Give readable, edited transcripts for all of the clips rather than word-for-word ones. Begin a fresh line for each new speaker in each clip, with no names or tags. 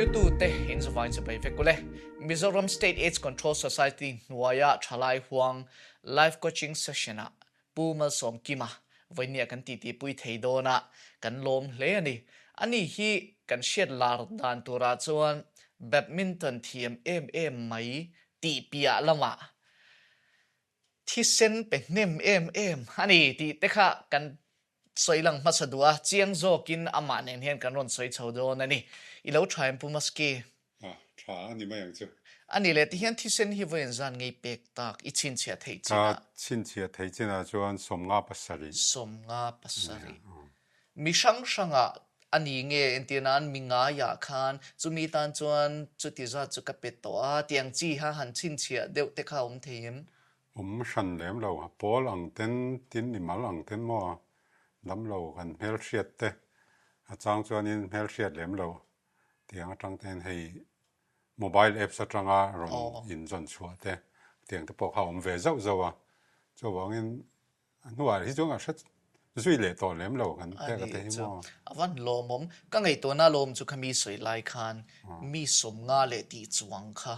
Thlirtute in zavain chibai vek ule. Mizoram State AIDS Control Society hnuaia thalai huang Life Coaching Session-ah Pu Malsawmkima vawinia kan titipui thei dawn a, kan lawm hle a ni. Ani hi kan hriat lar dan turah chuan badminton thiam em em mai tih piah lamah thisen pe hnem em em a ni tih te kha kan sawi lang hmasa duh a, chiang zawkin amah nen hian kan rawn sawi chho dawn a ni. I lo tha em Pu Maski?
A, tha a ni mai ang chu.
A ni le, tihian thisen hi vawiin zan ngei pek tak i chhinchhiah theih chinah.
Ka chhinchhiah theih chinah chuan 57.
57. Mi hrang hrangah a ni nge entir nan mi ngaiah khan chumi tan chuan chuti zat chu ka pe tawh a tiang chi kha han chhinchhiah deuh te kha a awm thei em?
Awm hran lem lo, a pawl ang ten tin i mal ang ten maw damlo kan hmelhriat te a chang chuanin hmelhriat lem lo tiang atang ten hei mobile apps atanga rawn inzawn chhuah te tiang te pawh kha a awm ve zauh zauh a, chuvangin A hnuah hi chuan a hre zui leh tawh lem lo kan pek a te hi maw?
A van lawmawm. Ka ngaihtuahna lawm chu kha mi sawi lai khan mi sawmnga leh tih chuang kha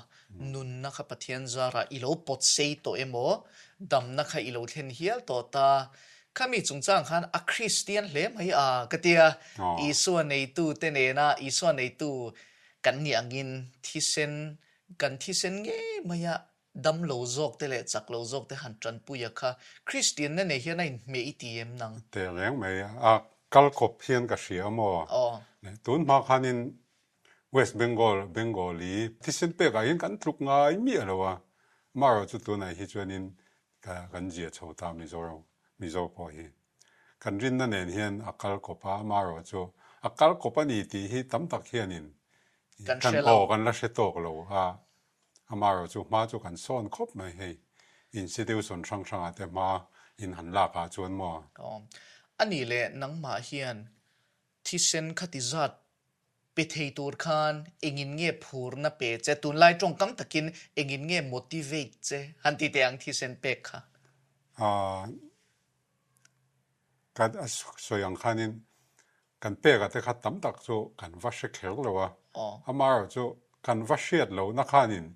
nunna kha Pathian zarah i lo pawt sei tawh emaw damna kha i lo thlen hial tawh ta. Kha mi chungchang khan a Kristian hle mai a ka tia. Isua neitu te nena Isua neitu kan nih angin thisen kan thisen ngei maia Dam lo zawk te leh chak lo zawk te han tanpui a kha Kristianna nei hian a inhmeh i ti em nang?
Teh reng mai a kal kawp hian ka hria maw?
Aw.
Tun hma khanin West Bengal, Bengali thisen pekah hian kan tluk ngai miah lo a, amaherawhchu tunah hi chuanin kan zia chho ta Mizoram, Mizo pawh hi. Kan rinna nen hian a kal kawp a, amaherawhchu a kal kawp a ni tih hi tam tak hianin
Kan hre lo.
Aw, kan la hre tawk lo a. Amaherawh chu hma chu kan sawn khawp mai hei, institution hrang hrangah te hma in han lak ah chuan maw?
Awm. A nih leh nangmah hian thisen khati zat pe thei tur khan engin nge phurna pe che, tunlai tawngkam takin engin nge motivate che han ti teh ang thisen pek kha?
Aaa. Kan a sawi ang khanin kan peka te kha tam tak chu kan va hre kher lo a, amaherawh chu kan va hriat lohna khanin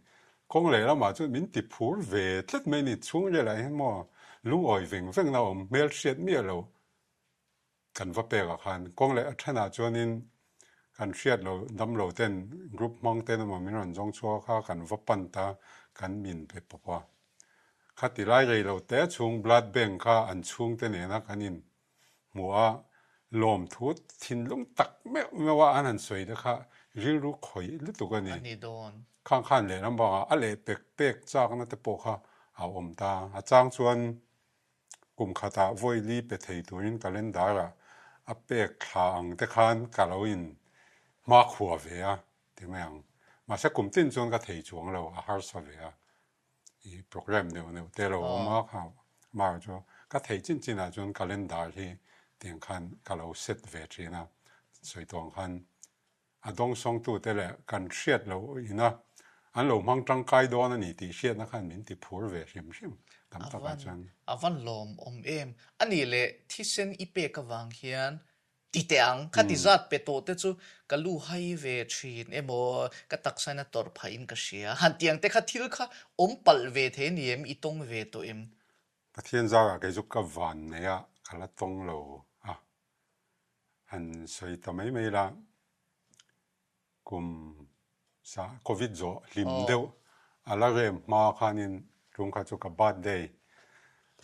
kawng leh lamah chuan min ti phur ve tlat mai a ni. Chhungrilah hian maw lungawi veng vengna awm hmel hriat miah lo kan va pekah khan kawng leh a thenah chuanin kan hriat lo dam lo ten group hmang ten emaw min rawn zawng chhuak a kha kan va pan ta kan min pe pawp a. Khati lai rei lo te chhung blood bank kha an chhungte nena kan in hmuh a, lawmthu thinlung tak meuh meuh a an han sawi te kha rilru khawih lutuk a ni.
A ni dawn.
Khang khan lehlam bangah a leh pek pek chakna te pawh kha a awm ta. A chang chuan kum khatah vawi li pe thei turin calendar-ah a pek thla ang te khan ka lo in hmakhua ve a ti mai ang. Mahse kum tin chuan ka thei chuang lo, a harsa ve a. I program neuh neuh te lo awm a kha amaherawh chu ka theih chin chinah chuan calendar hi tiang khan ka lo set ve thin a, sawi tawh ang khan a dawngsawngtute leh kan hriat loh ina an lo hmang tangkai dawn a ni tih hriatna khan min ti phur ve hrim hrim tam takah chuan.
A van lawmawm em. A nih leh thisen i pek avang hian ti teh ang. Kha ti zat pe tawh te chu ka lu hai ve thin emaw ka taksa in a tawrh phah in ka hria. Han tiang te kha thil kha awm palh ve thei a ni em? I tawng ve tawh em?
Pathian zarah kei chu ka van nei a, ka la tawng lo a. Han sawi ta mai mai la, kum sa covid zawh hlim deuh a la rem hma khanin tum kha chu ka birthday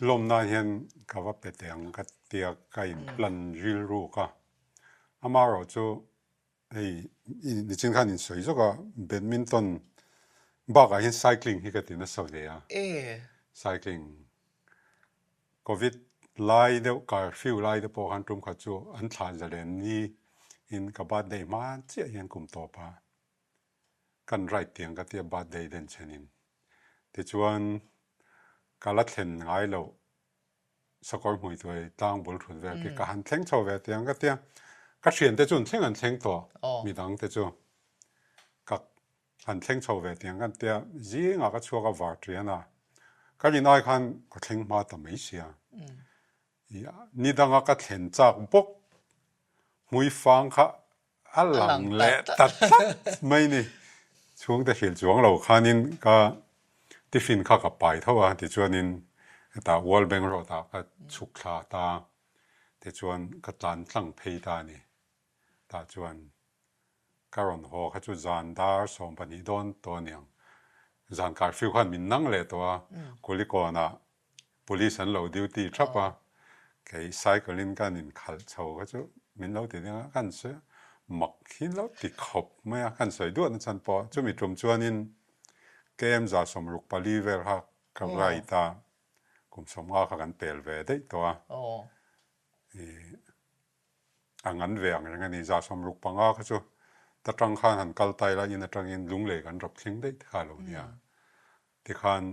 lawm nan hian ka va pe teh ang ka tia ka in plan rilruk a, amaherawh chu hei nichin khan in sawi zawk a badminton bakah hian cycling hi ka ti nasa ve a, cycling Covid lai deuh curfew lai te pawh khan tum khat chu an thlah zalen ni in ka birthday hma chiah hian kum tawp a kan ride tiang ka tia birthday den chhen in tichuan ka la thlen ngai loh sakawr hmui tuai tlang bul thut vel khi ka han thleng chho ve tiang ka tia ka thian te chu an thleng an thleng tawh midang te chu ka Han thleng chho ve tiang kan tia zingah ka chhuak a var ṭian a, ka rin ai khan ka thleng hma ta mai sia. I ni danga ka thlen chak bawk hmui fang kha A lang leh ta tlat mai ni. Chhungte hrilh chuang lo khanin ka tiffin kha ka pai tho a, tichuanin hetah World Bank Road ah ka chhuk thla ta, tichuan ka tlan tlang phei ta a ni. Tah chuan ka rawn haw kha chu zan dar 12 dawn tawh a niang. Zan curfew khan min nang leh tawh a, Kulikawnah Police an lo duty thap a, kei cycle in kan inkhalh chho kha chu min lo ti ding a, kan sawi a, mak hi lo ti khawp mai a, kan sawi duah na chhan pawh chumi tum chuanin KM 164 vel kha ka ride a, kum 50 kha kan pel ve daih tawh a, ih a ngan ve ang reng a ni, 165 kha chu ta tang khan han kal ta ila in atangin lunglei kan rawp thleng daih te kha a lo nia. Tikhan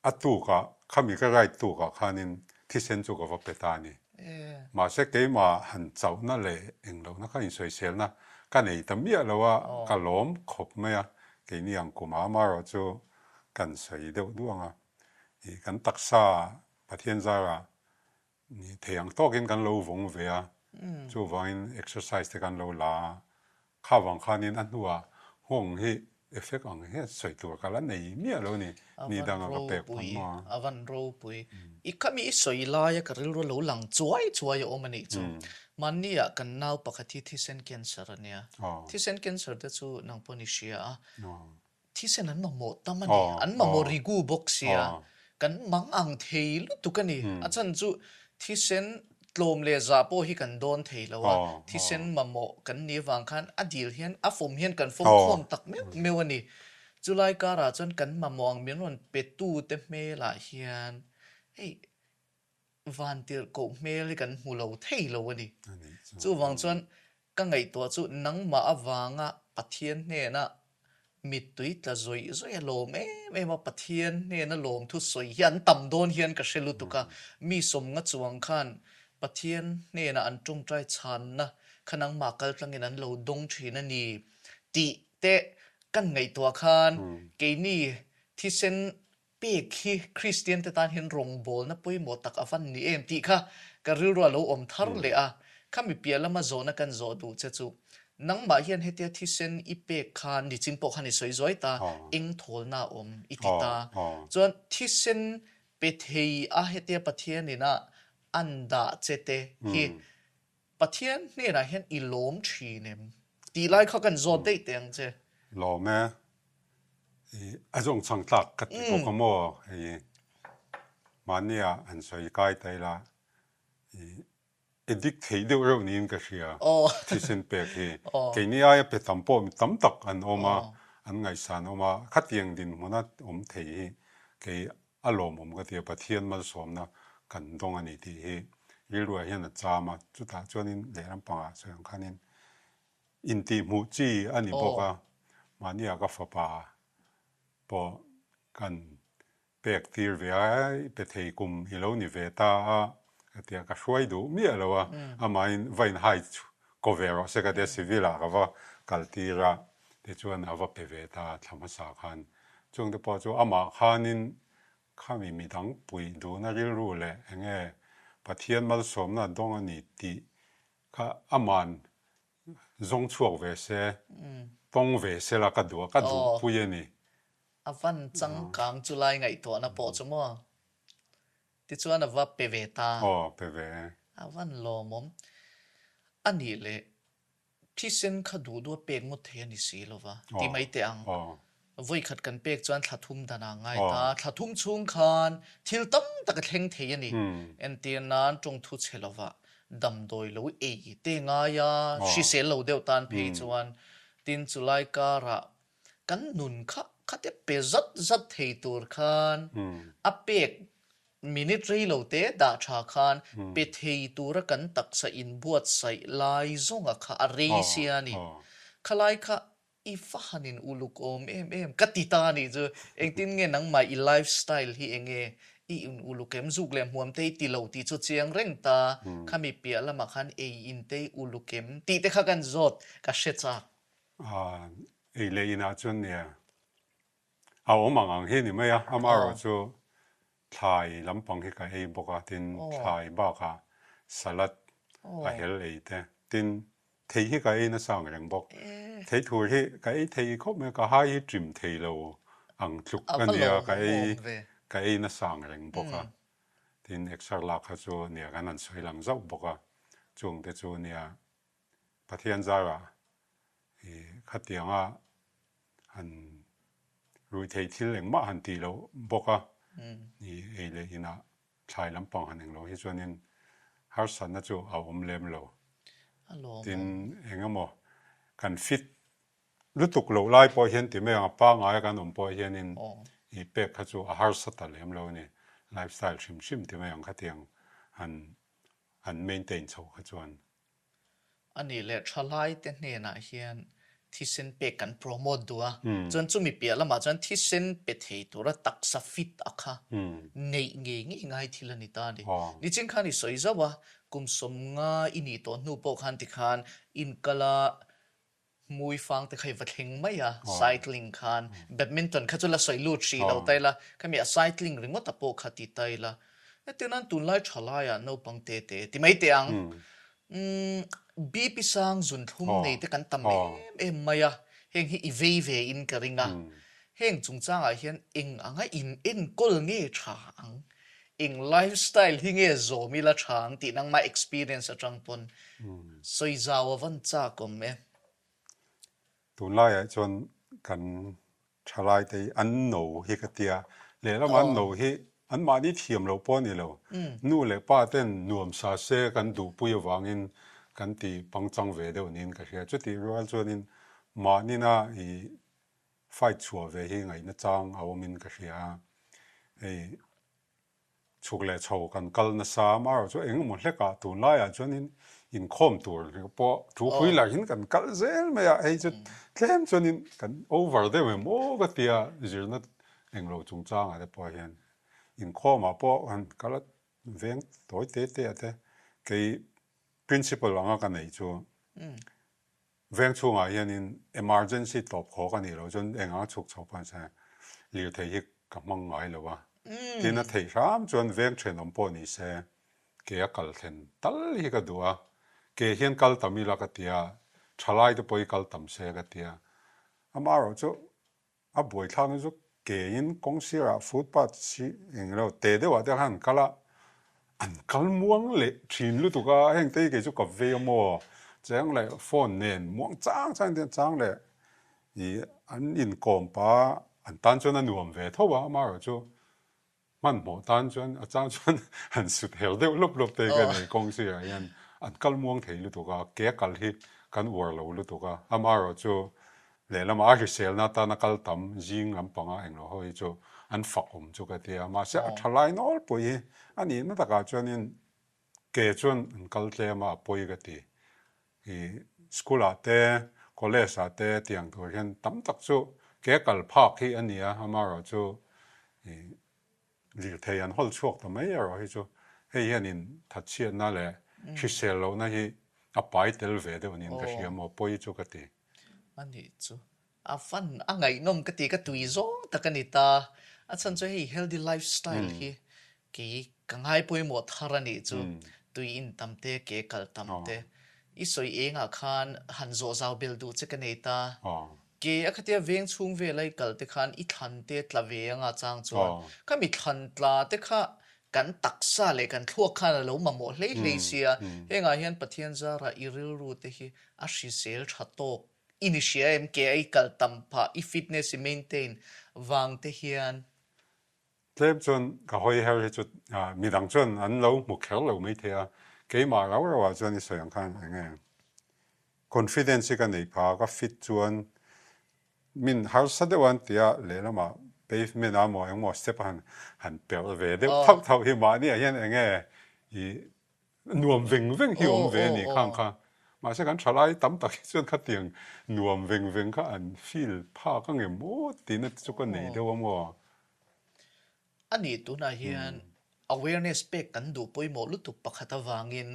a tukah, khami ka ride tukah khanin thisen chu ka va pe ta a ni. Mahse keimah han chauhna leh englohna kha insawiselna ka nei ta miah lo a, ka lawm khawp mai a, keini ang kum ah amaherawh chu kan sawi deuh duh ang a. Ih kan taksa Pathian zarah thei ang tawkin kan lo vawng ve a, chuvangin exercise te kan lo la a, kha vang khanin a hnuah nghawng hi effect ang hian sawi tur ka la nei miah lo ni, ni danga ka pek phawt maw a.
A van ropui. I khami i sawi laia ka rilru lo lang chuai chuai a awm a nih chu. Mahni ah kan nau pakhat hi thisen cancer a nia. Thisen cancer te chu nang pawh ni hria a. Thisen an mamawh tam a ni, an mamawh rigu bawk sia, kan mang ang thei lutuk a ni. A chhan chu thisen tlawm leh zah pawh hi kan dawn thei lo a, thisen mamawh kan nih avang khan a dil hian a fawm hian kan fawm khawm tak meuh meuh a ni. Chulai karah chuan kan mamawh ang min rawn pe tute hmelah hian hei vantirhkoh hmel hi kan hmu lo thei lo a ni. Chuvang chuan Ka ngaihtuah chu nangmah avanga Pathian hnena mittui tla zawih zawih a lawm em em a, Pathian hnena lawmthu sawi hi an tam dawn hian ka hre lutuk a, mi sawmnga chuang khan Pathian hnena an tawngtai chhanna kha nangmah kaltlangin an lo dawng thin a ni tih te kan ngaihtuah khan keini thisen Pek hi Kristian te tan hian rawngbawlna pawimawh tak a van ni em tih kha ka rilru a lo awm thar leh a, khami piah lama zawhna kan zawh duh che chu nangmah hian hetia thisen i pek khan nichin pawh khan i sawi zuai ta, eng thawlna a awm i ti ta. Chuan thisen pe thei a hetia Pathian ina an dah che te hi Pathian hnenah hian i lawm thin em? Tih lai kha kan zawt daih teh ang che.
Lawm e. I a zawng chhang tlak ka ti bawk a maw? Hei mahnia han sawi kai ta ila i addict theih deuh reuh niin ka hria thisen pek hi. Keini aia pe tam pawh mi tam tak an awm a, an ngaihsan awm a, khatiang dinhmuna awm thei hi kei A lawmawm ka ti a, Pathian malsawmna kan dawng a ni tih hi rilruah hian a cham a, chutah chuanin lehlam pangah sawi ang khanin intihhmuh chi a ni bawk a, mahnia ka fapa pawh kan pek tir ve a, i pe thei kum i lo ni ve ta a ka ti a, ka hruai duh miah lo a, amahin va inhai ko ve rawh se ka ti a, civil ah ka va kal tir a, tichuan a va pe ve ta thla hmasa khan. Chungte pawh chu amah khanin khami midang puih duhna rilru leh enge Pathian malsawmna dawng a ni tih kha aman zawng chhuak ve se, tawng ve se la ka duh a, ka duhpui a ni.
A van changkang chu lai ngaihtuahna pawh chu maw? Tichuan a va pe ve ta.
Aw, pe ve e.
A van lawmawm. A nih leh Thisen kha duh duh a pek ngawt thei a ni si lo va, ti mai teh ang. Vawi khat kan pek chuan thla thum dan ah ngai ta. Thla thum chhung khan thil tam tak a thleng thei a ni. Entir nan tawngthu chhe lo va, damdawi lo ei te ngai a, hrisel lo deuh tan phei chuan tin chulai karah kan nun kha khate pe zat zat thei tur khan a pek Minute rei lo te dah tha khan pe thei tura kan taksa inbuatsaih lai zawnga kha a rei sia a ni. Khalai kha i va han in uluk awm em em ka ti ta a nih chu. Engtin nge nangmah i life style hi eng nge i in uluk em? Zuk leh hmuam te i ti lo tih chu chiang reng ta. Khami piah lamah khan ei in te i uluk em tih te kha kan zawt ka hre chak.
Ei leh inah chuan nia A awm ang ang hi ni mai a, amaherawhchu thlai lampang hi ka ei bawk a, tin thlai bakah salad a hel ei te, tin Thei hi ka ei nasa ang reng bawk. Thei thur hi ka ei thei khawp mai a, ka hai hi ṭim thei lo ang tluk a nia, ka ei ka ei nasa ang reng bawk a. Tin, exer lak kha chu nia kan han sawi lang zauh bawk a, chung te chu nia Pathian zarah i khatianga han rui thei thil engmah han tih loh bawk a, i ei leh inah thlai lampang han englo hi chuanin harsatna chu a awm lem lo. Tin, engemaw kan fit lutuk loh lai pawh hian ti mai ang a pangngai a kan awm pawh hianin i pek kha chu a harsa ta lem lo a ni. Lifestyle hrim hrim ti mai ang khatiang han han maintain chhoh kha chuan.
A nih leh thalaite hnenah hian thisen pek kan promote duh a, chuan chumi piah lamah chuan thisen pe thei tura taksa fit a kha neih ngei ngei ngai thil a ni ta a ni. Nichin khan i sawi zauh a, kum 50 i nih tawh hnu pawh khan tikhan inkal a, Hmui fang te kha i va thleng mai a, cycling khan badminton kha chu la sawi lut hrih lo ta ila, khami a cycling ringawt a pawh kha ti ta ila. Hetiang nan tunlai tha laiah naupang te te ti mai teh ang. Umm BP sang zunthlum nei te kan tam em em mai a, heng hi i vei ve in ka ring a. Heng chungchangah hian eng anga in enkawl nge tha ang? Eng lifestyle hi nge zawm ila tha ang tih nangmah experience atang pawn sawi zau a van chak awm e.
Tunlaiah chuan kan thalai te hi an no hi ka tia, lehlamah an no hi anmahni thiam loh pawh a ni lo. Nu leh pa ten nuam sa se kan duhpui avangin kan ti pangchang ve deuh niin ka hria. Chutih rual chuanin mahnina i fight chhuah ve hi ngaihna chang a awmin ka hria a, hei chhuk leh chho kan kal nasa amaherawh chu eng emaw hlekah tunlaiah chuanin inkhawm tur pawh thu pui lahin kan kal zel mai a, hei chu tlem chuanin kan over deuh em aw ka tia zirna englo chungchangah te pawh hian inkhawmah pawh kan kal a veng tawi te te ah te kei principle anga ka neih chu Veng chhungah hianin emergency tawp khawk a nih loh chuan eng anga chhuk chho pawh se lirthei hi ka hmang ngai lo a. Tin a theih hram chuan veng thenawm pawh ni se ke a kal thlen tal hi ka duh a. Ke hian kal tam ila ka ti a, thalai te pawh hi kal tam se ka ti a. Amaherawh chu A buaithlakna chu kein kawng sirah footpath si eng lo te deuhah te khan an kal a, an kal muang leh thin lutuk a, heng te hi kei chu ka vei a maw cheng leh phone nen muang chang chang te chang leh ih an inkawm pah a, an tan chuan a nuam ve tho a amaherawh chu Hmanhmawh tan chuan a chang chuan han sut her deuh lawp lawp te ka nei kawng sirah hian an kal muang thei lutuk a, ke a kal hi kan uar lo lutuk a, amaherawh chu lehlamah a hriselna atana kal tam zing lampanga englo ho hi chu an fak awm chu ka ti a, mahse a tha lai nawlpui hi a nihna takah chuanin ke chuan an kal tlem a, a pawi ka ti. I school ah te college ah te tiang tur hian tam tak chu ke kal phak hi a ni a, amaherawh chu i lirthei an hawl chhuak ta mai erawh hi chu hei hianin thatchhiatna leh hrisel lohna hi a pai tel ve deuh niin ka hria maw pawi chu ka ti.
A nih chu a fan a ngaihnawm ka ti ka tui zawng tak a ni ta. A chhan chu hei healthy lifestyle hi kei ka ngai pawimawh thar a nih chu tui in tam te ke kal tam te i sawi engah khan han zawh zau bel duh che ka nei ta. Ke a khatia veng chhung vela i kal te khan i thlan te tla ve anga chang chuan khami thlan tla te kha kan taksa leh kan thluak khan a lo mamawh hlei hlei sia hengah hian Pathian zara i rilru te hi a hrisel tha tawk I ni hria em ke a i kal tam phah, i fitness i maintain vang te hian.
Tlem chuan ka hawi her hi chu midang chuan an lo hmu kher lo mai thei a, keimah rau rau ah chuan i sawi ang khan eng nge confidence hi ka neih phah a, ka fit chuan min harsa deuh an tia lehlamah pavement ah maw engmaw step a han han perh ve deuh thauh thauh hi mahni ah hian eng nge i Nuam veng veng hi awm ve a ni khang kha. Mahse kan thalai tam tak hi chuan khatiang nuam veng veng kha an feel phak ang em aw tihna te chu ka nei deuh a maw?
A nih tunah hian awareness pek kan duh pawimawh lutuk pakhat avangin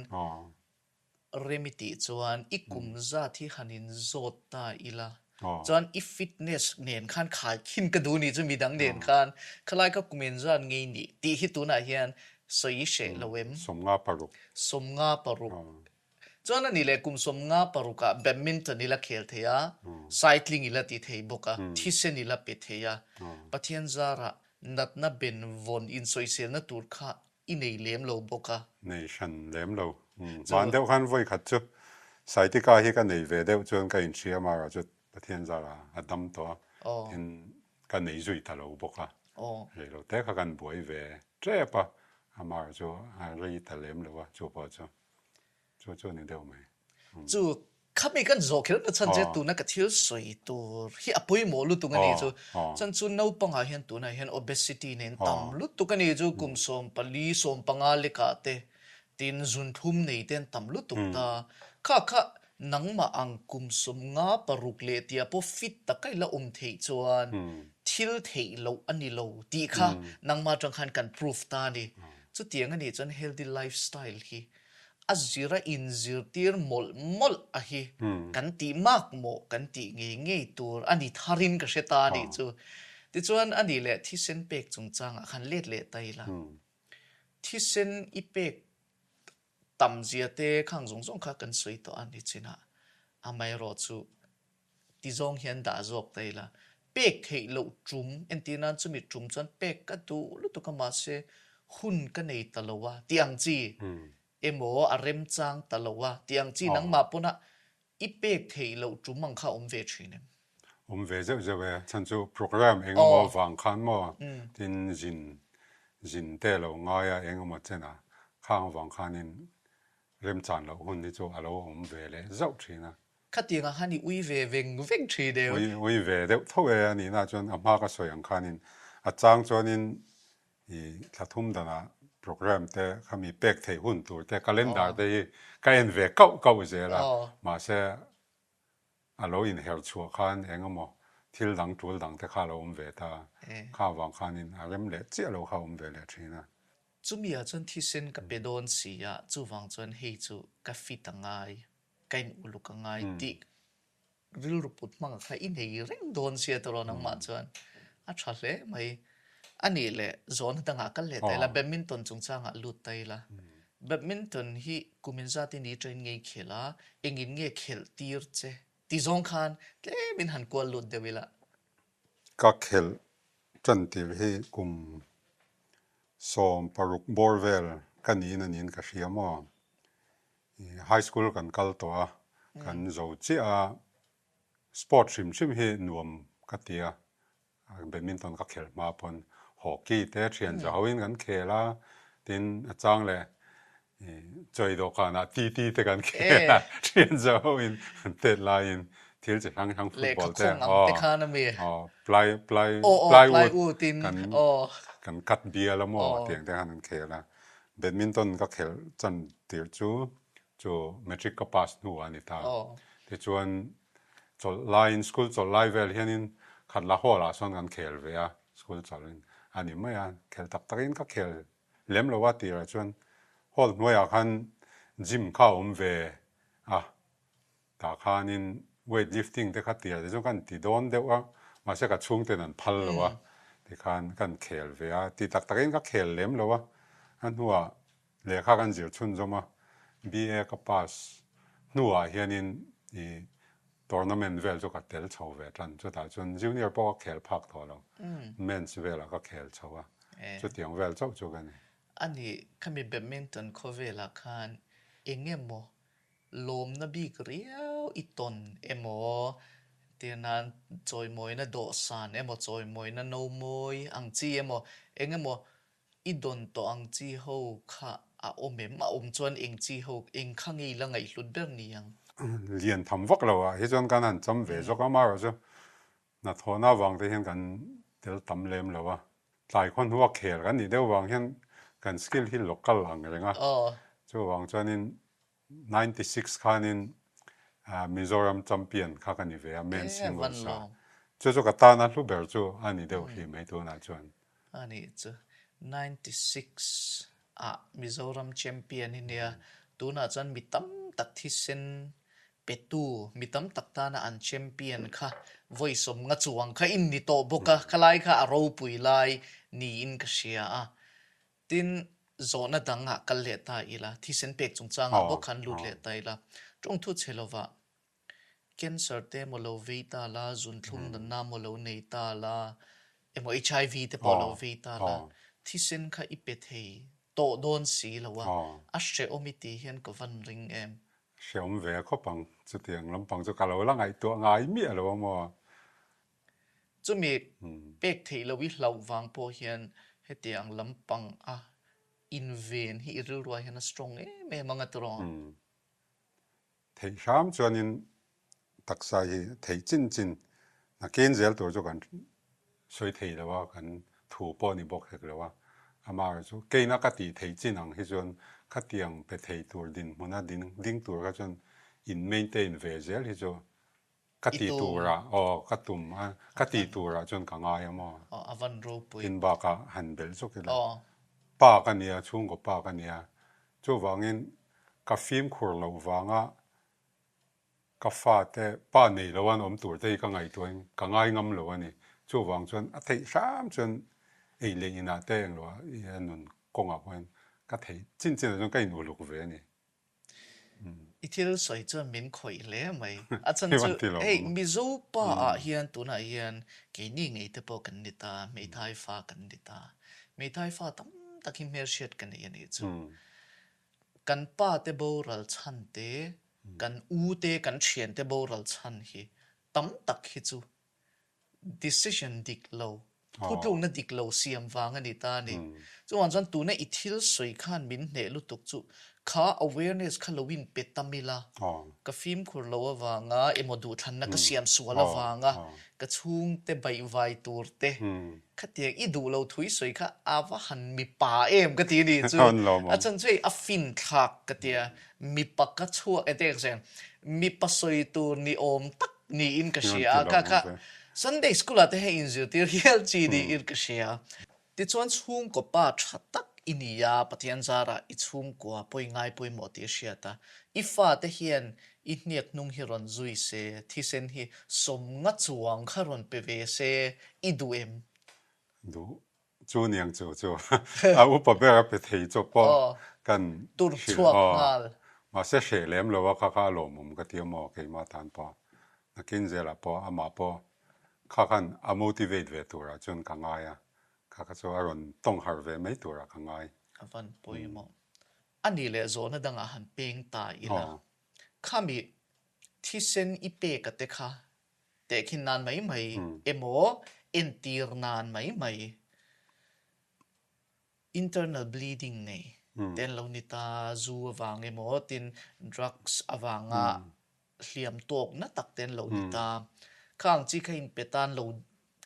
rem i tih chuan i kum zat hi han in zawt ta ila. Chuan i fitness nen khan khai khin ka duh nih chu midang nen khan khalai ka kum en zat ngei nih tih hi tunah hian sawi i hreh lo em?
56.
56. Chuan a nih leh kum 50 parukah badminton i la khel thei a, cycling i la ti thei bawk a, thisen i la pe thei a. Pathian zarah natna ben vawn insawiselna tur kha i nei lem lo bawk a.
Nei hran lem lo. Hman deuh khan vawi khat chu Saitika hi ka nei ve deuh chuan ka inhria amaherawh chu Pathian zarah a dam tawh a, tin ka nei zui ta lo bawk a. Rei lo te kha kan buai ve tep a, amaherawh chu a rei ta lem lo a, chu pawh chu chu chu a ni deuh mai.
Chu khami kan zawh kher na chhan che tuna ka thil sawi tur hi a pawimawh lutuk a ni chu. Chuan chu naupangah hian tunah hian obesity nen tam lutuk a ni chu kum 14 15 lekah te tin zunthlum nei te an tam lutuk ta. Kha kha nangmah ang kum 50 paruk leh tia pawh fit taka i la awm theih chuan thil theih loh a ni lo tih kha nangmah atang khan kan proof ta a ni. Chutiang a nih chuan healthy lifestyle hi a zir a inzirtir mawlh mawlh a hi kan tih mak maw kan tih ngei ngei tur a ni tharin ka hre ta a nih chu. Tichuan a nih leh thisen pek chungchangah khan let leh ta ila. Thisen i pek tam zia te khang zawng zawng kha kan sawi tawh a ni chinah amaherawh chu ti zawng hian dah zawk ta ila, pek theih loh tum entir nan chumi tum chuan pek ka duh lutuk a mahse hun ka nei ta lo a tih ang chi emaw a remchang ta lo a tih ang chi nangmah pawna i pek theih loh tum ang kha a awm ve thin em?
Awm ve zeuh zeuh e, chhan chu program eng emaw vang khan maw tin zin zin te lo ngai a eng emaw chen a khang avang khanin remchan loh hun hi chu a lo awm ve leh zauh thin a.
Khatiangah khan i ui ve veng veng thin e.
Ui ui ve deuh tho e a nihna chuan a hma ka sawi ang khanin a chang chuanin i thla thum danah program te khami pek theih hun tur te calendar te hi ka en ve kauh kauh zel a mahse a lo inher chhuah khan eng emaw thil dang tul dang te kha a lo awm ve ta kha avang khanin a rem leh chiah lo kha a awm ve leh thin a.
Chumi ah chuan thisen ka pe dawn si a chuvang chuan hei chu ka fit a ngai. ka in uluk a ngai tih rilru put hmang kha i nei reng dawn sia tawh nangmah chuan a tha hle mai. A nih leh zawhna dangah kal leh ta ila, badminton chungchangah lut ta ila. Badminton hi kum inzat in i train ngei khel a, engin nge khelh tir che ti zawng khan tlemin han kual lut deuh ila.
Ka khelh tan tir hi kum 16 bawr vel ka niin a niin ka hria maw. High school kan kal tawh a, kan zo chiah a, sport hrim hrim hi nuam ka ti a, badminton ka khelh hma pawn hockey te thian za hoin kan khel a, tin a chang leh chawi dawhkanah TT te kan khel a, thian za hoin an tet laiin thil chi hrang hrang football te aw ply ply plywood kan kan cut bial a maw tiang te khan an khel a. Badminton ka khelh chan tir chu chu matric ka pass hnu a ni ta. Tichuan chawlh laiin school chawlh lai vel hianin Khatla hall ah sawn kan khel ve a, school chawlhin a ni mai a, khelh tak takin ka khel lem lo a tirah chuan hall hnuaiah khan gym kha a awm ve a. Tah khanin weight lifting te kha tir te chu kan ti dawn deuh a, mahse ka chhungten an phal lo a, tikhan kan khel ve a, ti tak takin ka khel lem lo a, a hnuah lehkha kan zir chhunzawm a, BA ka pass hnuah hianin i tournament vel chu ka tel chho ve tan, chutah chuan junior pawh ka khel phak tawh lo, men's velah ka khel chho a, chutiang vel chauh chu ka ni.
A nih, khami badminton khawvelah khan eng emaw Lawmna bik riau i tawn emaw, tir nan chawimawina dawhsan emaw, chawimawina no mawi ang chi emaw, eng emaw i dawn tawh ang chi ho kha a awm em? A awm chuan eng chi ho, eng kha nge i la ngaihhlut ber ni ang?
Lian tham vak lo ah hi chuan kan han cham ve zawk a, amaherawh chu hnathawhna avang te hian kan tel tam lem lo a, tlai khaw hnua khel kan nih deuh vang hian kan skill hi local ang reng a, chuvang chuanin 96 khanin Mizoram champion kha ka ni ve a, men singles a. Chu chu ka tana hlu ber chu a ni deuh hrih mai tunah chuan.
A nih chu. 96 ah Mizoram champion hi nia, tunah chuan mi tam tak thisen petu, mi tam tak tana an champion kha vawi 50 chuang kha in ni tawh bawk a, khalai kha a ropui lai niin ka hria a. Tin. Zawhna dangah kal leh ta ila, thisen pek chungchangah bawk khan lut leh ta ila, tawngthu chhe lovah cancer te emaw lo vei ta la, zunthlum natna emaw lo nei ta la, emaw HIV te pawh lo vei ta la, thisen kha i pe thei tawh dawn si lo a, a hrehawm i tih hian ka van ring em?
Hrehawm ve khawp ang, chutiang lampang chu ka lo la ngaihtuah ngai miah lo a maw?
Chumi pek theih loh i hlauh vang pawh hian hetiang lampang a inven hi i rilruah hian a strong em em ang a tiraw?
Theih hram chuanin taksa hi theih chin chin nakin zel tur chu kan sawi thei lo a, kan thu pawh ni bawk hek lo a. Amaherawhchu chu keina ka tih theih chin ang hi chuan khatiang pe thei tur dinhmuna ding tur kha chuan in maintain ve zel hi chu Ka ti turah aw ka tum a, ka ti turah chuan ka ngai a maw?
Aw a van ropui.
Tin bakah han belh zawk ila. Pa ka nia, chhungkaw pa ka nia. Chuvangin ka fimkhur loh vanga ka fate pa nei lo an awm tur te hi ka ngaihtuahin ka ngai ngam lo a ni. Chuvang chuan a theih hram chuan ei leh inah te englo ah nun kawngah pawhin ka theih chin chinah chuan ka in uluk ve a ni.
I thil sawi chuan min khawih hle mai. A chhan chu hei Mizo pa ah hian tunah hian keini ngei te pawh kan ni ta, hmeithai fa kan ni ta. Hmeithai fa tam tak hi hmelhriat ka nei a nih chu. Kan pa te boral chhan te, kan u te, kan thian te boral chhan hi tam tak hi chu decision dik lo, thutlukna dik lo siam vang a ni ta a ni. Chuvang chuan tuna i thil sawi khan min hneh lutuk chu kha awareness kha lo in pe tam ila, ka fimkhur lo avanga emaw duhthlanna ka siam sual avanga ka chhungte baihvai tur te khatiang i duh lo thui sawi kha a va han mipa em ka ti a ni chu. A chhan chu hei a finthlak ka tia, mipa ka chhuak e te ka sawi ang, mipa sawi tur ni awm tak niin ka hria a, kha kha Sunday school ah te hei inzirtir hial chi niin ka hria. Tichuan chhungkaw pa tha tak i ni a, Pathian zarah i chhungkua pawi ngai pawimawh tih a hriat a, i fate hian i hniak hnung hi rawn zui se, thisen hi sawmnga chuang kha rawn pe ve se i duh em?
Duh Chu niang chu chu a upa ber a pe thei chawp pawh kan
tur chhuak nghal.
Mahse hreh lem lo a kha kha a lawmawm ka ti a maw keimah tan pawh nakin zelah pawh amah pawh kha khan a motivate ve turah chuan ka ngai a, kha kha chu a rawn tawng harh ve mai turah ka ngai.
A van pawimawh. A nih leh zawhna dangah han peng ta ila khami thisen i peka te kha Tehkhin nan mai mai emaw entir nan mai mai internal bleeding nei te an lo ni ta, zu avang emaw tin drugs avanga hliam tawk na tak te an lo ni ta. Kha ang chi kha inpe tan lo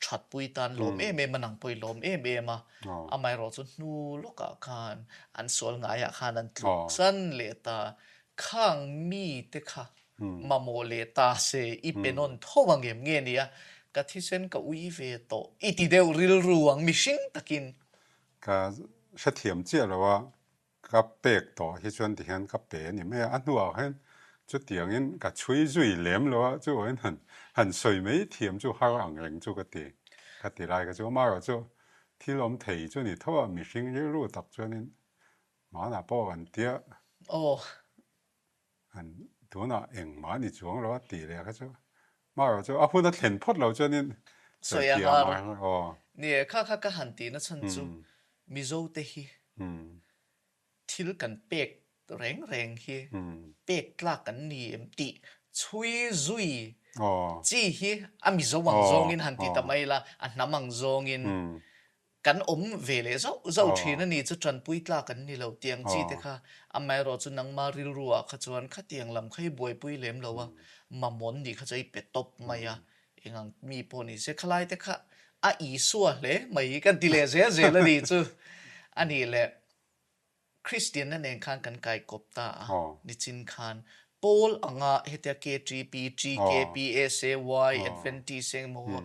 thatpui tan lawm em em a, nang pawh i lawm em em a, amaherawh chu hnu lawkah khan an sual ngaiah khan an tluk chan leh ta. Khang mite kha mamawh leh ta se i pe nawn tho ang em nge nia, ka thisen ka ui ve tawh i ti deuh rilru ang mihring takin.
Ka hrethiam chiah lo a, ka pek tawh hi chuan tihian ka pe a ni mai a, a hnuah hian chutiangin ka chhui zui lem lo a, chuahin han han sawi mai thiam chu har ang reng chu ka ti, ka ti lai kha chu amaherawhchu thil awm thei chu ni tho a, mihring rilru tak chuanin hmanah pawh kan tia.
Aw.
An tunah engmah ni chuang lo a tih leh kha chu marawh chu a hun a thlen phawt lo chuanin
sawi a har aw. Ni e, kha kha ka han tihna chhan chu Mizo te hi thil kan pek reng reng hi pek tlak kan ni em tih chhui zui chi hi a Mizo ang zawngin han ti ta mai la, a hnam ang zawngin Kan awm ve leh zauh zauh thin a ni chu tanpui tlak an ni lo tiang chi te kha amaherawh chu nangma rilru ah kha chuan khatiang lam kha hi buaipui lem lo a mamawh nih kha chu a i pe tawp mai a engang mi pawh ni se khalai te kha a Isua hle mai kan ti leh zel zel a ni chu a nih leh Kristianna nen khan kan kai kawp ta a, nichin khan Paul anga hetia KTP, TKP, SAY, Adventist engemaw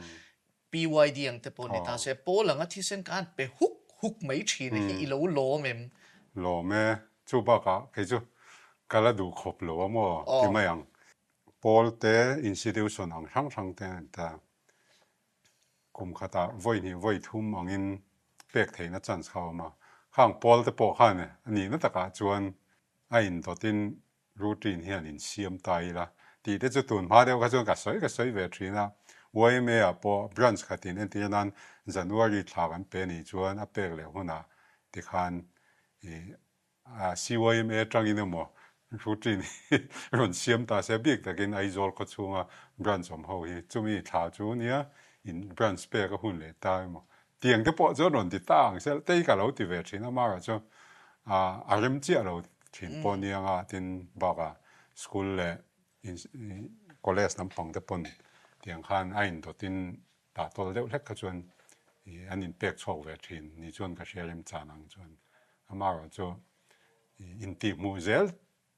PYD ang te pawh ni ta se, Paul anga thisen khan pe huk huk mai thin hi i lo lawm em?
Lawm e, chu bakah kei chu ka la duh khawp lo a maw ti mai ang. Paul te institution ang hrang hrang te an ta. Kum khatah vawi hnih vawi thum angin pek theihna chance kha a awm a. Khang pawl te pawh khan a nihna takah chuan a indawtin routine hian insiam ta ila tih te chu tun hma deuh kha chuan ka sawi ka sawi ve thin a. Yma ah pawh branch khatin entir nan January thla kan pe nih chuan a pek leh hunah tikhan ih CYMA atangin emaw routine hi rawn siam ta se bik takin Aizawl khawchhunga branch awm ho hi chumi thla chu nia in branch pek a hun leh ta emaw tiang te pawh chuan rawn ti ta ang se tei ka lo ti ve thin a mara chu a rem chiah lo thin pawh nia nga tin bakah school leh college lampang te pawn tiang khan a indawtin Tah tawl deuh hlek kha chuan ih an inpek chhuak ve thin ni chuan ka hria remchan ang chuan amaherawh chu ih intihhmuh zel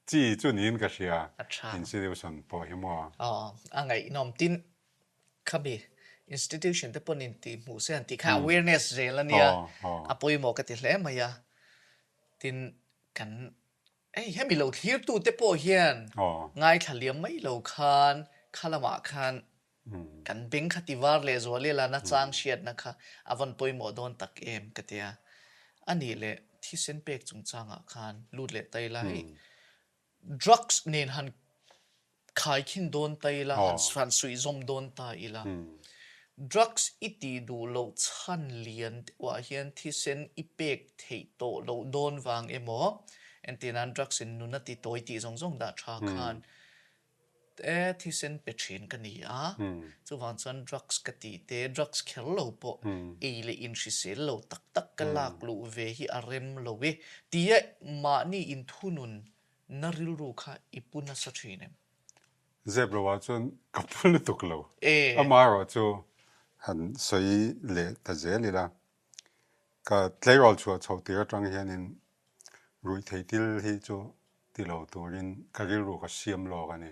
chi chu niin ka hria
A tha.
institution pawh hi maw.
Aw a ngaihnawm tin khami institution te pawn intihhmuh se han tih kha awareness zel a nia a pawimawh ka ti hle mai a tin kan Hei hemi lo thlirtute pawh hian ngaithla liam mai lo khan kha lamah khan kan beng kha ti var leh zual ila nachang hriatna kha a vawn pawimawh dawn tak em ka tia. A nih leh thisen pek chungchangah khan lut leh ta ila hei drugs nen han Khaikhin dawn ta ila, han han suihzawm dawn ta ila. Drugs i tih duh loh chhan lian deuhah hian thisen i pek theih tawh loh dawn vang emaw, entir nan drugs in nun a ti tawi tih zawng zawng dah tha khan e thisen pe thin ka ni a, chuvang chuan drugs ka tih te, drugs kher lo pawh ei leh inhrisel lo tak tak ka lak luh ve hi a rem lo e tia mahni inthunun Na rilru kha i pu nasa thin em?
Zep lo ah chuan ka pu lutuk lo. Amaherawh chu han sawi leh ta zel ila, ka tleirawl chhuah chhoh tir atang hianin ruihtheih thil hi chu ti lo turin ka rilru ka siam lawk a ni.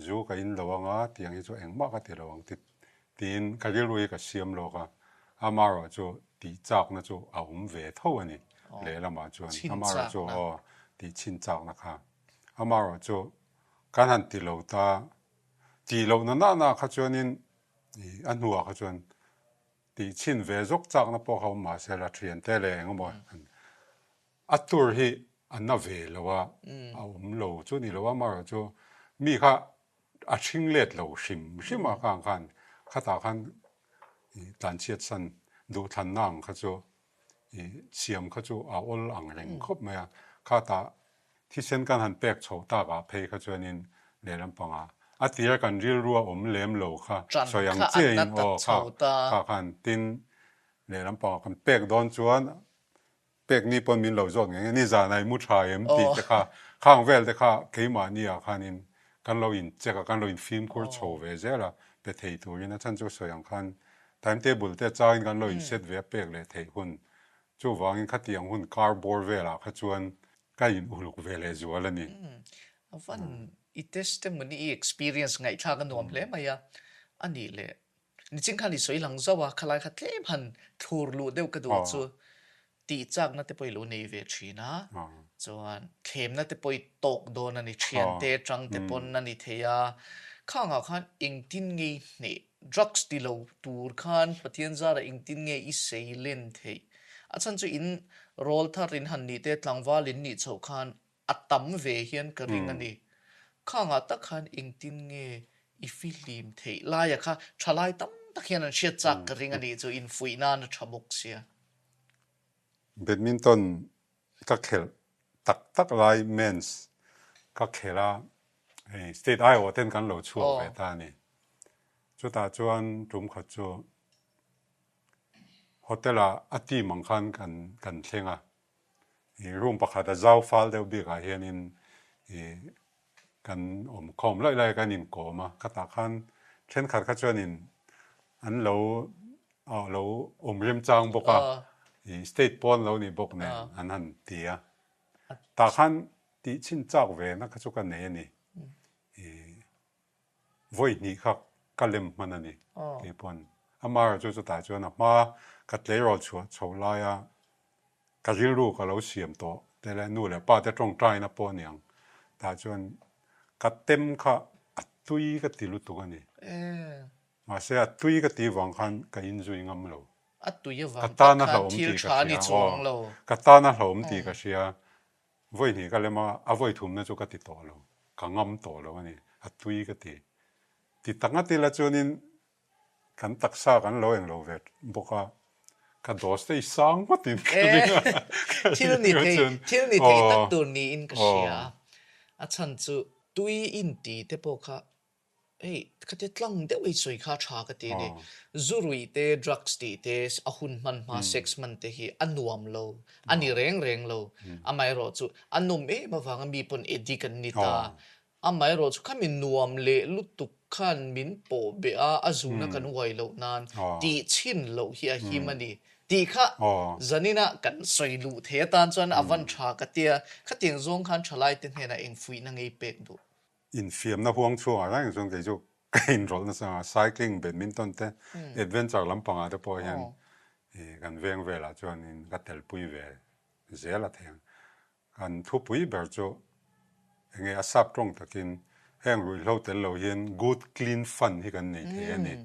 Zu ka in lo anga tiang hi chu engmah ka ti lo ang ti Tiin ka rilru hi ka siam lawk a, amaherawh chu tih chakna chu a awm ve tho a ni lehlamah chuan amaherawh chu aw tih chhin chakna kha amaherawh chu kan han ti lo ta tih lohna na na kha chuanin ih a hnuah kha chuan tih chhin ve zawk chakna pawh kha awm mahse la thiante leh eng emaw a tur hi a na ve lo a a awm lo chu ni lo amaherawh chu mi kha A hring let lo hrim hrim a kang khan khatah khan ih tlanchhiat san duhthlanna ang kha chu ih siam kha chu a awl ang reng khawp mai a. Khatah thisen kan han pek chhoh tak ah phei kha chuanin lehlam pangah a tir kan rilru a awm lem lo kha sawi ang chiahin aw kha kha khan tin lehlam pangah kan pek dawn chuan Pek ni pawn min lo zawt ngei nge, nizan ai mu tha em tih te kha, khang vel te kha keimahni ah khanin kan lo in check a, kan lo in fimkhur chho ve zel a, pe thei turin a chhan chu sawi ang khan time table te changin kan lo in set ve a pek leh theih hun chuvangin khatiang hun kar bawr velah kha chuan ka in uluk ve leh zual a ni.
A van i testimony i experience ngaihthlak a nuam hle mai a, a nih leh Nichin khan i sawi lang zauh a, khalai kha tlem han thlur luh deuh ka duh chu tih chakna te pawh i lo nei ve thin a, chuan thlemna te pawh i tawk dawn a ni, thiante atang te pawn a ni thei a, khangah khan engtin nge i hneh, drugs ti lo tur khan Pathian zarah engtin nge i sei len theih, a chhan chu in rawl thar in han nih te tlangval in nih chhoh khan a tam ve hian ka ring a ni. Khangah tak khan engtin nge i fihlim theih laia kha thalai tam tak hian an hriat chak ka ring a nih chu infuih nan a tha bawk sia.
Badminton ka khelh tak tak lai men's ka khelh a, hei state aiawh ten kan lo chhuak ve ta a ni. Chutah chuan tum khat chu hotel ah a team ang khan kan kan thleng a, Ih room pakhat a zau fal deuh bik ah hianin ih kan awm khawm laih laih a kan inkawm a, khatah khan thenkhat kha chuanin an lo ah lo awm remchang bawk a, ih state pawn lo nih bawk nen an han ti a, tah khan tih chhin chak ve na kha chu ka nei a ni, ih vawi hnih kha ka lem hman a ni keipawn. Amaherawh chu chutah chuan a hma ka tleirawl chhuah chhoh laia ka rilru ka lo siam tawh te leh nu leh pa te tawngtaina pawh a ni ang tah chuan ka tem kha a tui ka ti lutuk a ni. Mahse a tui ka tih vang khan ka inzui ngam lo.
A tui
Ka
avang tak
tana
khan
hlauhawm
thil
tih ka
tha a ni
hria,
chuang
aw.
lo.
Ka tana hlauhawm tih ka hria. Vawi hnih ka lem a, a vawi thumna chu ka ti tawh lo. Ka ngam tawh lo a ni. A tui ka ti. Ti tak ngat ila chuanin kan taksa kan lo eng lo ve bawk a, ka dose te i sang ngawtin ka ring a.
Thil ni thei, thil ni thei tak tur niin ka hria. A chhan chu tui inti te pawh kha Hei, khatia tlang deuh i sawi kha tha ka ti a ni. Zu ruih te, drugs tih te, a hun hman hma sex hman te hi a nuam lo, a ni reng reng lo. Amaherawh chu a nawm em avanga mi pawn addict an ni ta. Amaherawh chu khami nuam leh lutuk khan min pawh beh a, a zuna kan uai loh nan tih chhin loh hi a him a ni tih kha zanina kan sawi luh thei atan chuan a van tha ka tia. Khatiang zawng khan thalaite hnenah engfuihna ngei pek duh.
Infiamna huang chhungah reng chuan kei chu ka inrawlh nasa a, cycling, badminton te, adventure lampangah te pawh hian kan veng velah chuanin ka telpui ve zel a theng. Kan thupui ber chu enge a sap tawng takin heng ruihhlo tel lo hian good clean fun hi kan nei thei a ni.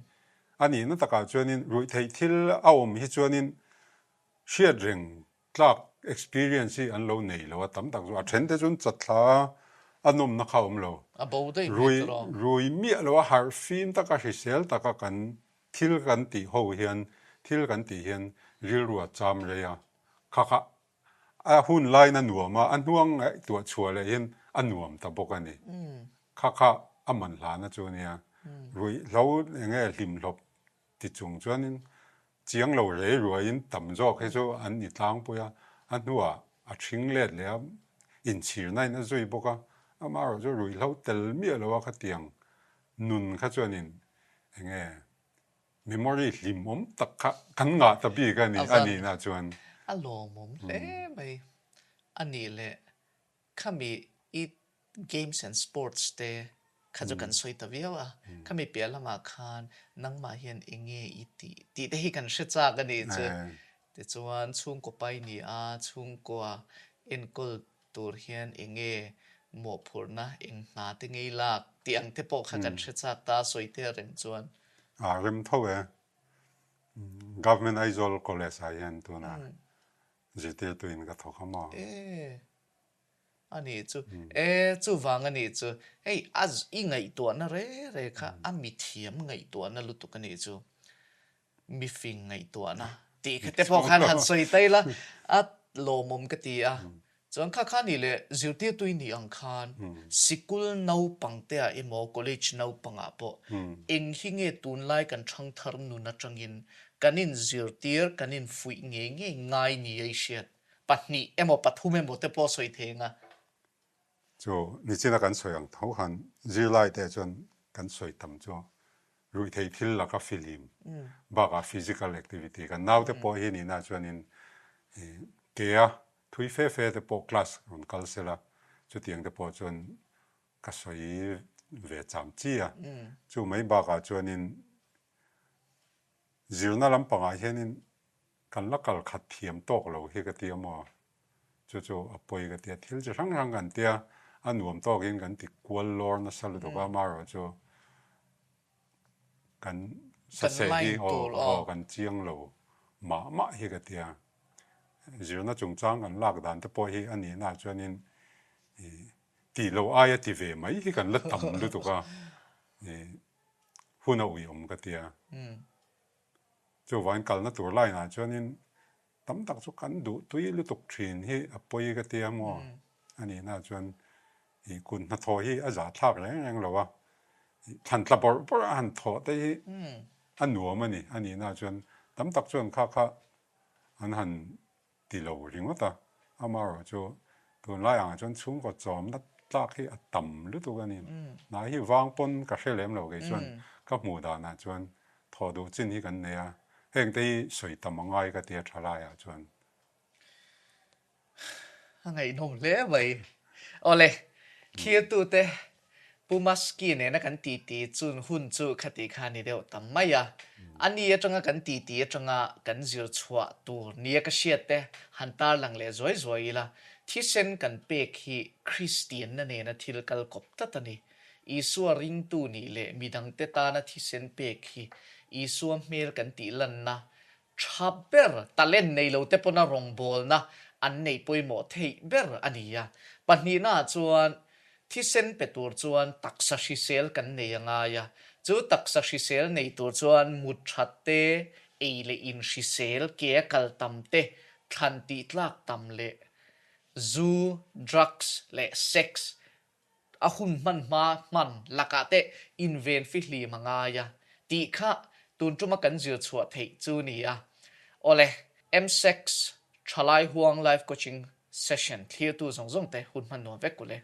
A nihna takah chuanin ruihtheih thil a awm hi chuanin hriat reng Tlak experience hi an lo nei lo a, tam tak chu a then te chuan chatthla a nawmna kha a awm lo.
A bo daih
mai chu rawh. Rui miah lo a, harh fim taka hrisel taka kan thil kan tih ho hian thil kan tih hian rilru a cham rei a, kha kha a hun laiin a nuam a, a hnuang ngaihtuah chhuah leh hian a nuam ta bawk a ni. Kha kha a man hlana chu a nia. Ruihhlo enge hlimhlawp ti chung chuanin Chiang lo rei ruaiin tam zawk hi chu an ni tlangpui a, a hnuah a ṭhing let leh a, inchhirna in a zui bawk a, amaherawh chu ruihhlo tel miah lo a khatiang nun kha chuanin eng nge memory hlimawm tak kha kan ngah ta bik a ni a nihna chuan.
A lawmawm hle mai a nih leh khami i Games and Sports te kha chu kan sawi ta viau a, khami piah lamah khan nangmah hian eng nge i tih tih te hi kan hre chak a nih chu. Tichuan chhungkaw pai ni a, chhungkua enkawl tur hian eng nge mawhphurhna, eng hna te ngei lak tih ang te pawh kha kan hre chak ta a sawi tel reng chuan.
A rem tho e. Government Aizawl College ah hian tunah zirtirtuin ka thawk a maw?
E. A nih chu. E, chuvang a nih chu. Hei, a i ngaihtuahna re re kha a mithiam ngaihtuahna lutuk a nih chu. Mifing ngaihtuahna tih kha te pawh khan han sawi ta ila, a lawmawm ka ti a. Chuan kha kha nih leh zirtirtu i nih ang khan sikul naupang te ah emaw college naupang ah pawh eng hi nge tunlai kan thangthar nun atangin kan inzirtir, kan infuih ngei ngei ngai ni a i hriat. pahnih emaw pathum emaw te pawh sawi thei anga.
Chu nichina kan sawi ang tho khan zirlai te chuan kan sawi tam chu ruihtheih thil laka fihlim bakah physical activity kan naute pawh hi nihna chuanin kea thui fe fe te pawh class rawn kal sela chutiang te pawh chuan ka sawi ve cham chi a. Chu mai bakah chuanin zirna lampangah hianin Kan la kal khat thiam tawk lo hi ka ti a maw? Chu chu a pawi ka ti a, thil chi hrang hrang kan tia, a nuam tawkin kan ti kual lawr nasa lutuk a, amaherawh chu kan saseh hi aw aw kan chiang lo mah mah hi ka ti a. Zirna chungchang kan lak dan te pawh hi a nihna ah chuanin tih loh aia ti ve mai hi kan la tam lutuk a, hun a uiawm ka ti a. Chuvain kalna tur line ah chuanin tam tak chu kan duh tui lutuk thin hi a pawi ka tia maw? A nihna chuan ih kut hnathawh hi a zah thlak reng reng lo a, ih thlan tla bawrh bawrh a han thawh te hi a nuam a ni. A nihna chuan tam tak chuan kha kha an han ti lo ringawt a, amaherawh chu tunlai angah chuan chhungkaw chawmna tlak hi a tam lutuk a ni. Hnai hi vang pawn ka hre lem lo kei chuan ka hmuh danah chuan thawh duh chin hi kan nei a, hengte hi sawi tam a ngai ka ti a tha laiah chuan.
A ngaihnawm hle mai. Awle, thirtute Pu Maski nena kan titi chun hun chu khati kha ni deuh ta mai a. A ni atanga kan titi atanga kan zir chhuah tur nia ka hriat te han tarlang leh zuai zuai ila, thisen kan pek hi Kristianna nena thil kal kawp tlat a ni. Isua ringtu nih leh midangte tana thisen pek hi Isua hmel kan tih lanna. Tha ber, talent nei lo te pawna rawngbawlna an neih pawimawh theih ber a ni a. Pahnihnaah chuan thisen pe tur chuan taksa hrisel kan nei a ngai a. Chu taksa hrisel nei tur chuan mut that te, ei leh in hrisel, ke a kal tam te, thlan tih tlak tam leh zu, drugs leh sex a hun hman hma hman lakah te inven fihlim a ngai a tih kha tun tuma kan zir chhuah theih chu ni a. Awle, MSEX Thalai Huang Life Coaching Session thlirtu zawng zawng te hun hman nuam vek u le.